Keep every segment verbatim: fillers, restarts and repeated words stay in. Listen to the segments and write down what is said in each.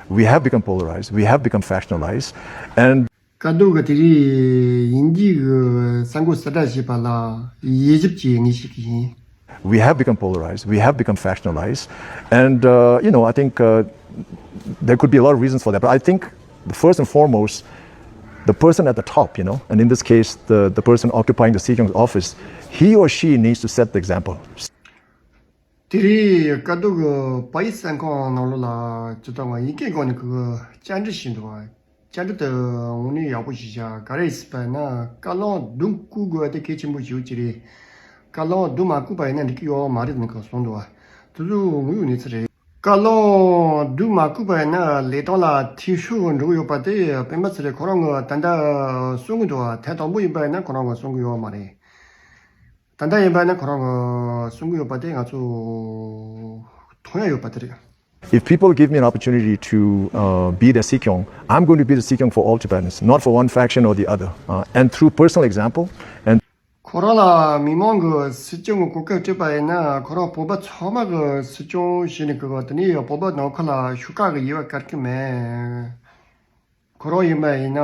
We have become polarized, we have become factionalized, and དཀའ་སྡུག་གི་དེ་རིང་དབྱིན་ཇིའི་གསར་འགོད་གསལ་བསྒྲགས་བྱས་པ་ལ་དབྱེ་ཞིབ་ཀྱིས་ངས་བཤད་ཀྱི་ཡིན། We have become polarized, we have become factionalized, and uh, you know, I think uh, there could be a lot of reasons for that, but I think the first and foremost, the person at the top, you know, and in this case, the, the person occupying the Sikyong's office, he or she needs to set the example. དེ་རིང་དཀའ་སྡུག་གི་པ་ཡི་གསན་ཁང་ནང་ལོགས་ལ་ཇི་ལྟར་ང་ཡི་གེ་སྒང་ནས་གི་བཅར་འདྲི་ཞིག་འདུག་བ། བཅར་འདྲི་དེ་དངོས་གནས་ཡག་པོ་ཞིག་བྱ། ག་རེ་ཟེར་བ་ན་བཀའ་བློན་བདུན་བསྐོ་དགོས་པ་དེ་གལ་ཆེན་པོ་ཞིག་ཅིག་རེད། བཀའ་བློན་བདུན་མ་བསྐོས་པ་ཡིན་ན་འགྲིག་གི་ཡོད་མ་རེད་ནི་གི་གསུངས་འདུག་བ། དེ་ཚོ་དངོས་ཡོད་གནས་ཚུལ་རེད། བཀའ་བློན་བདུན་མ་བསྐོས་པ་ཡིན་ན་ལས་སྟངས་ལ་འཐུས་ཤོར་འགྲོ་གི་ཡོད་པ་དེ་སྤེན་པ་ཚེ་རིང་ཁོ་རང་གི་ད་ལྟ་གསུང་གི་འདུག་བ། ཐེངས་དང་པོ་ཡིན་པ་ཡིན་ན་ཁོ་རང་གི་གསུང་གི་ཡོད་མ་རེད། ད་ལྟ་ཡིན་པ་ཡིན་ན་ཁོ་རང་གི་གསུང་གི་ཡོད་པ་དེ་ང་ཚོ་མཐོང་ཡ་ཡོད་པ་དེ་རེད། If people give me an opportunity to uh, be their Sikyong, I'm going to be the Sikyong for all Tibetans, not for one faction or the other. Uh, and through personal example, and ཁོ་རང་ལ་མི་མང་གི་སྲིད་སྐྱོང་གི་གོ་སྐབས་སྤྲད་པ་ཡིན་ན་ཁོ་རང་བོད་པ་ཚང་མ་གི་སྲིད་སྐྱོང་བྱས་ནས་གི་དེ་ནས་བོད་པ་ནང་ཁུལ་ལ་ཤོག་ཁག་གི་དབྱེ་བ་བཀར་གི་མེད། ཁོ་རང་ཡིན་པ་ཡིན་ན།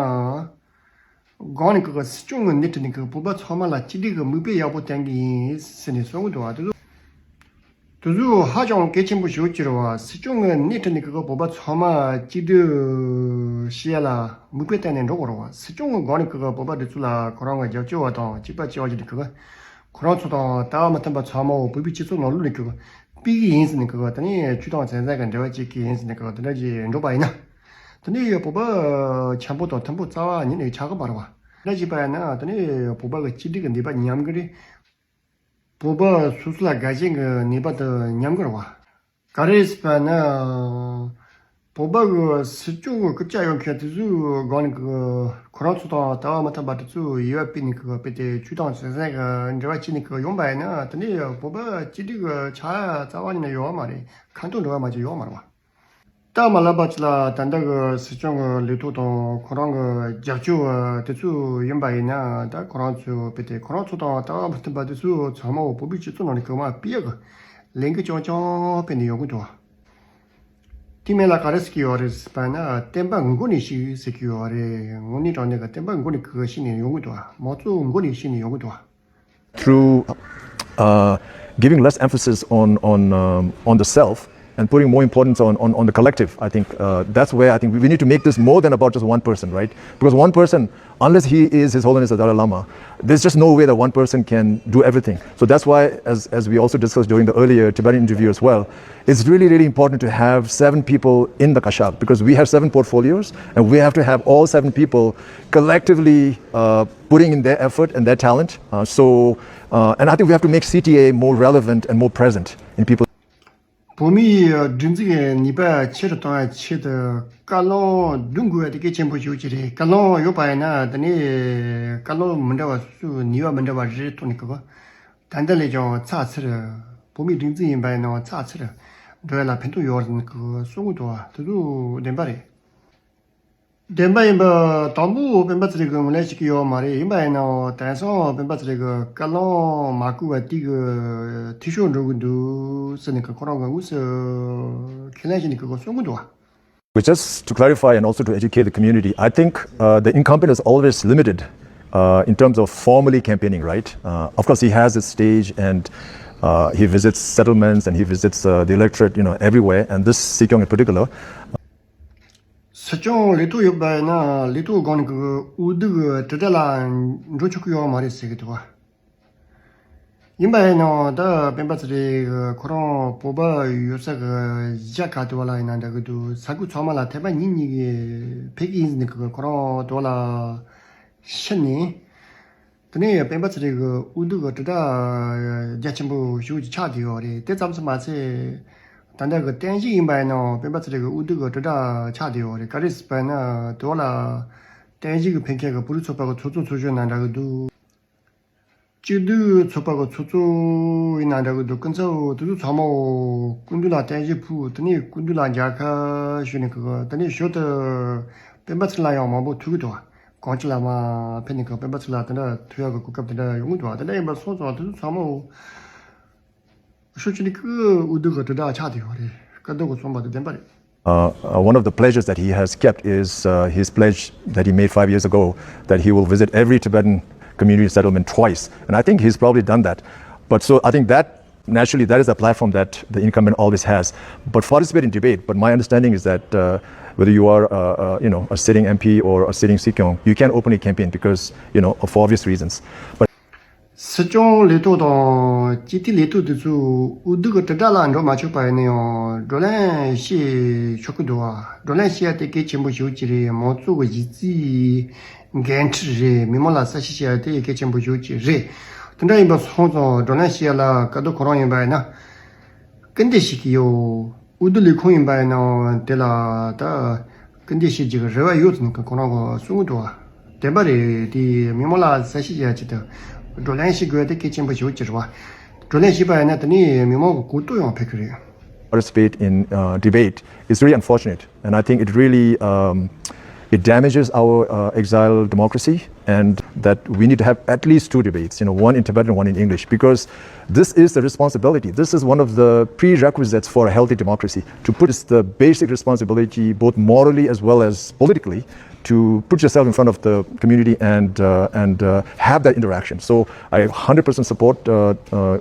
སྒང་ནས་ཀྱི་སྲིད་སྐྱོང་གི་སྣེ་ཁྲིད་ནས་ཀྱི་བོད་པ་ཚང་མ་ལ་གཅིག་སྒྲིལ་གྱི་མིག་དཔེ་ཡག་པོ་བསྟན་གྱི་ཡིན་ཟེར་ནས་གསུང་གི་འདུག་བ། དེ་ཚོ་དེ་ཚོ་ཧ་ཅང་གལ་ཆེན་པོ་ཞིག་གྱུར་བ། སྲིད་སྐྱོང་གི་སྣེ་ཁྲིད་ནས་ཀྱི་བོད་པ་ཚང་མ་གཅིག་སྒྲིལ་བྱེད་ཡ་ལ་མིག་དཔེ་བསྟན་ནས་འགྲོ་དགོས་རེད་བ། སྲིད་སྐྱོང་གི་སྒང་ནས་ཀྱི་བོད་པ་དེ་ཚོ་ལ་ཁོ་རང་གི་རྒྱབ་སྐྱོར་བ་དང་གཅིག་པ་གཅིག་པ་བྱས་ནས་ཀྱི་ཁོ་རང་ཚོ་དང་ལྟ་བ་མི་མཐུན་པ་ཚང་མ་བོད་པའི་སྤྱི་ཚོགས་ནང་ལོགས་ནས་ཀྱི་སྤེལ་གྱི་ཡིན་ཟེར་ནས་ཀྱི་དེ་ནས་ཆོས་དང་ཚན་རྩལ་གྱི་འབྲེལ་བ་བྱེད་ཀྱི་ཡིན་ཟེར་ནས་ཀྱི་དེ་འདྲ་ཅིག་འགྲོ་པ་ཡིན་ན། དེ་ནས་ཡོད་བོད་པ་འཆམ་པོ་དང་མཐུན་པོ་རྩ་བ་ཉིད་ནས་ཆགས་ཀྱི་མ་རེད་བ། ད་ཅིག་པ་ཡིན་ན་དེ་ནས་བོད་པ་གི་གཅིག་སྒྲིལ་གྱི་ནུས་པ་ཉམས་ཀྱི་རེད། བོད་པ་སོ་སོ་ལ་དགའ་ཞེན་གྱི་ནུས་པ་དེ་ཉམས་ཀྱི་རེད་བ། ག་རེ་ཟེར་བ་ན། བོད་པ་གི་སྲིད་སྐྱོང་གི་རྐུབ་བཀྱག་ཡོད་མཁན་དེ་ཚོའི་སྒང་ནས་གི་ཁོ་རང་ཚོ་དང་ལྟ་བ་མི་མཐུན་པ་དེ་ཚོ་དབྱེ་བ་ཕྱེ་ནས་གི་དཔེ་དེ་ཆོས་དང་ཚན་རྩལ་གྱི་འབྲེལ་བ་བྱས་ནས་གི་ཡོང་པ་ཡིན་ན་དེ་ནས་བོད་པ་གཅིག་སྒྲིལ་གྱི་ཆགས་རྩ་བ་ཉིད་ནས་ཡོད་མ་རེད། ཁ་འཐོར་འགྲོ་བ་མ་གཅིག་ཡོད་མ་རེད་བ། སྟབས་མ་ལེགས་པ་ཅིག་ལ་ད་ལྟ་གི་སྲིད་སྐྱོང་གི་ལས་ཐོག་དང་ཁོ་རང་གི་རྒྱབ་སྐྱོར་བ་དེ་ཚོ་ཡིན་པ་ཡིན་ན་ད་ཁོ་རང་ཚོ་དཔེ་དེ་ཁོ་རང་ཚོ་དང་ལྟ་བ་མི་མཐུན་པ་དེ་ཚོ་ཚང་མ་བོད་པའི་སྤྱི་ཚོགས་ནང་ནས་གོ་མ་སྤེལ་གི་ལས་འགུལ་རྐྱང་རྐྱང་སྤེལ་ནས་ཡོང་གི་འདུག་བ། དེ་མིན་ལ་ག་རེ་ཟེར་གྱི་ཡོད་རེད་ཟེར་བ་ན་བསྟན་པ་མགོ་ནས་ཤིག་ཟེར་གྱི་ཡོད་རེད། དངོས་གནས་དྲང་གནས་ཀྱི་བསྟན་པ་མགོ་ནས་གི་ཤིག་ནས་ཡོང་གི་འདུག་བ། མང་གཙོ་མགོ་ནས་ཤིག་ནས་ཡོང་གི་འདུག་བ། Through uh, giving less emphasis on on um, on the self and putting more importance on on, on the collective. I think uh, that's where I think we, we need to make this more than about just one person, right? Because one person, unless he is His Holiness the Dalai Lama, there's just no way that one person can do everything. So that's why, as as we also discussed during the earlier Tibetan interview as well, it's really really important to have seven people in the Kashab because we have seven portfolios and we have to have all seven people collectively uh, putting in their effort and their talent. Uh, so, uh, and I think we have to make C T A more relevant and more present in people. བོད་མིའི་སྒྲིག་འཛུགས་ཀྱི་ནུས་པ་ཆེ་རུ་གཏོང་བའི་ཆེད་དུ་བཀའ་བློན་བདུན་དགོས་པ་དེ་གལ་ཆེན་པོ་ཞིག་ཅིག་རེད། བཀའ་བློན་ཡོད་པ་ཡིན་ན་དེ་ནས་བཀའ་བློན་མི་འདྲ་བ་སོ་སོའི་ནུས་པ་མི་འདྲ་བ་རེ་རེ་ཐོག་ནས་གི་ད་ལྟ་ལས་ཀྱང་ཚགས་ཚུད་རེད། བོད་མིའི་སྒྲིག་འཛུགས་ཡིན་པ་ཡིན་ནའང་ཚགས་ཚུད་རེད། འགྲོ་ཡ་ལ་ཕན་ཐོགས་ཡོད་རེད་གི་གསུང་གི་འདུག་བ། དེ་ཚོ་བདེན་པ་རེད། བདེན་པ་ཡིན་པ་དང་པོ་སྤེན་པ་ཚེ་རིང་གིས་ངོས་ལེན་བྱེད་ཀྱི་ཡོད་མ་རེད། ཡིན་པ་ཡིན་ནའང་དེང་སང་སྤེན་པ་ཚེ་རིང་གིས་བཀའ་བློན་མ་བསྐོས་པ་དེ་གི་འཐུས་ཤོར་འགྲོ་གི་འདུག་ཟེར་ནས་ཁོ་རང་གིས་དངོས་སུ་ཁས་ལེན་བྱས་ནས་གསུང་གི་འདུག་བ། But just to clarify and also to educate the community, I think uh, the incumbent is always limited uh, in terms of formally campaigning, right? Uh, of course, he has his stage and uh, he visits settlements and he visits uh, the electorate, you know, everywhere, and this Sikyong in particular. སྲིད་སྐྱོང་ལས་ཐོག་ཡོད་པ་ཡིན་ན་ལས་ཐོག་སྒང་ནས་གི་འོས་བསྡུ་གི་དྲིལ་བསྒྲགས་ལ་འགྲོ་ཆོག་གི་ཡོད་མ་རེད་ཟེར་གི་འདུག་བ། ཡིན་པ་ཡིན་ནའང་ད་སྤེན་པ་ཚེ་རིང་གི་ཁོ་རང་བོད་པ་ཡོད་ས་གི་གཞིས་ཆགས་ཁག་དེ་བ་ལ་ཡིན་ན་འདྲ་གི་འདུག་ས་ཁུལ་ཚང་མ་ལ་ཐེ་བ་གཉིས་གཉིས་གི་ཕེབས་ཀྱི་ཡིན་ཟེར་ནས་གི་ཁོ་རང་དེ་བ་ལ་ཕྱིན་ནས། དེ་ནས་སྤེན་པ་ཚེ་རིང་གི་འོས་བསྡུ་གི་དྲིལ་བསྒྲགས་རྒྱ་ཆེན་པོ་ཞེ་པོ་ཅིག་ཆགས་བསྡད་ཡོད་རེད། དེ་ཙམ་དུ་མ་ཟད། ད་ལྟ་གི་བསྟན་བཞུགས་ཡིན་པ་ཡིན་ནའང་སྤེན་པ་ཚེ་རིང་གི་འོས་བསྡུ་གི་དྲིལ་བསྒྲགས་ཆགས་བསྡད་ཡོད་རེད། ག་རེ་ཟེར་བ་ན་དེ་བ་ལ་བསྟན་བཞུགས་ཀྱི་ཕེབས་མཁན་གྱི་བོད་རིགས་ཚོགས་པ་གི་ཚོགས་གཙོ་ཚོགས་གཞོན་ན་འདྲ་གི་འདུག་སྤྱི་འཐུས་ཚོགས་པ་གི་ཚོགས་གཙོ་ཡིན་ན་འདྲ་གི་འདུག་སྐུ་ཚབ་དེ་ཚོ་ཚང་མ་སྐུ་མདུན་ལ་བསྟན་བཞུགས་ཕུལ། དེ་ནས་སྐུ་མདུན་ལ་མཇལ་ཁ་ཞུས་ནས་གི་དེ་ནས་ཞོར་དུ་སྤེན་པ་ཚེ་རིང་ལ་ཡང་མང་པོ་ཐུག་གི་འདུག་གངས་ཅན་བླ་མ་ཕེབས་ནས་གི་སྤེན་པ་ཚེ་རིང་ལ་དེ་འདྲ་ཐུག་ཡག་གི་གོ་སྐབས་དེ་འདྲ་ཡོང་གི་འདུག་དེ་འདྲ་ཡིན་པ་སོང་ཙང་དེ་ཚོ་ཚང་མ་ཞོར་ཅིག་ནས་གི་འོས་བསྡུ་གི་དྲིལ་བསྒྲགས་ཆགས་བསྡད་ཡོད་རེད། སྐལ་རྡོར་གི་གསུངས་པ་དེ་བདེན་པ་རེད། Uh, uh, one of the pledges that he has kept is uh, his pledge that he made five years ago that he will visit every Tibetan community settlement twice. And I think he's probably done that. But so I think that naturally that is a platform that the incumbent always has. But participate in debate. But my understanding is that uh, whether you are uh, uh, you know, a sitting M P or a sitting Sikyong, you can openly campaign because, you know, for obvious reasons. But སྲིད་སྐྱོང་ལས་ཐོག་དང་སྤྱི་འཐུས་ལས་ཐོག་དེ་ཚོ་འོས་བསྡུ་གི་དྲིལ་བསྒྲགས་ལ་འགྲོ་མ་ཆོག་པ་ཡིན་ན་ཡང་བགྲོ་གླེང་བྱེད་ཆོག་གི་འདུག་བ། བགྲོ་གླེང་བྱེད་ཡ་དེ་གལ་ཆེན་པོ་ཞེ་པོ་ཅིག་རེད། མང་གཙོ་གི་གཞི་རྩའི་འགན་འཁྲི་རེད། མི་མང་ལ་གསལ་བཤད་བྱེད་ཡ་དེ་གལ་ཆེན་པོ་ཞེ་པོ་ཅིག་རེད། དེ་འདྲ་ཡིན་པ་སོང་ཙང་བགྲོ་གླེང་བྱེད་ཡ་ལ་སྐལ་རྡོར་ཁོ་རང་ཡིན་པ་ཡིན་ན་སྐུལ་འདེད་བྱེད་ཀྱི་ཡོད། འོས་བསྡུ་ལས་ཁུངས་ཡིན་པ་ཡིན་ནའང་དེ་ལ་ད་སྐུལ་འདེད་བྱེད་རྒྱུ་གི་རེ་བ་ཡོད་ཟེར་ནས་ཁོ་རང་གིས་གསུང་གི་འདུག་བ། བདེན་པ་རེད། དེ་མི་མང་ལ་གསལ་བཤད་བྱེད་ཡ་ཆེད་དུ་བགྲོ་གླེང་བྱེད་དགོས་ཡ་དེ་གལ་ཆེན་པོ་ཞེ་པོ་ཅིག་རེད་བ། བགྲོ་གླེང་བྱས་པ་ཡིན་ན་དེ་ནས་མི་མང་གི་གོ་རྟོགས་ཡང་འཕེལ་གི་རེད། Participate in uh, debate is really unfortunate. And I think it really um, it damages our uh, exile democracy, and that we need to have at least two debates, you know, one in Tibetan, one in English, because this is the responsibility. This is one of the prerequisites for a healthy democracy, to put the basic responsibility, both morally as well as politically, to put yourself in front of the community and uh, and uh, have that interaction. So I one hundred percent support uh, uh,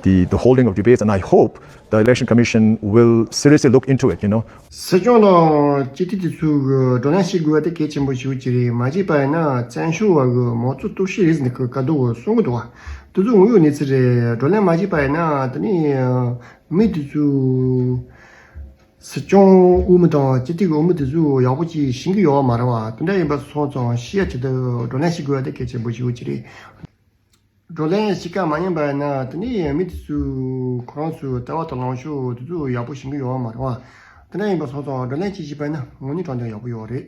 the the holding of debates, and I hope the Election Commission will seriously look into it, you know. སྲིད་སྐྱོང་དང་སྤྱི་འཐུས་དེ་ཚོས་བགྲོ་གླེང་བྱེད་དགོས་པ་དེ་གལ་ཆེན་པོ་ཞེ་པོ་ཅིག་རེད། མ་བྱས་པ་ཡིན་ན་བཙན་བྱོལ་བ་གི་མང་གཙོ་གཏོར་བཤིག་རེད་ཟེར་ནས་སྐལ་རྡོར་གིས་གསུང་གི་འདུག་བ། དེ་ཚོ་དངོས་ཡོད་གནས་ཚུལ་རེད། བགྲོ་གླེང་མ་བྱས་པ་ཡིན་ན་དེ་ནས་མི་དེ་ཚོས་སྲིད་སྐྱོང་འོས་མི་དང་སྤྱི་འཐུས་ཀྱི་འོས་མི་དེ་ཚོ་ཡག་པོ་ཅིག་ཤེས་ཀྱི་ཡོད་མ་རེད་བ། དེ་འདྲ་ཡིན་པ་སོང་ཙང་ཤེས་ཡ་ཆེད་དུ་བགྲོ་གླེང་བྱེད་དགོས་པ་དེ་གལ་ཆེན་པོ་ཞེ་པོ་ཅིག་རེད། བགྲོ་གླེང་བྱེད་ཀ་མ་ཉན་པ་ཡིན་ན་དེ་ནས་མི་དེ་ཚོས་ཁོ་རང་ཚོའི་ལྟ་བ་དང་ལངས་ཕྱོགས་དེ་ཚོ་ཡག་པོ་ཤེས་ཀྱི་ཡོད་མ་རེད་བ། དེ་འདྲ་ཡིན་པ་སོང་ཙང་བགྲོ་གླེང་བྱེད་བཞིན་པ་ཡིན་ན་དངོས་གནས་དྲང་གནས་ཡག་པོ་ཡོད་རེད།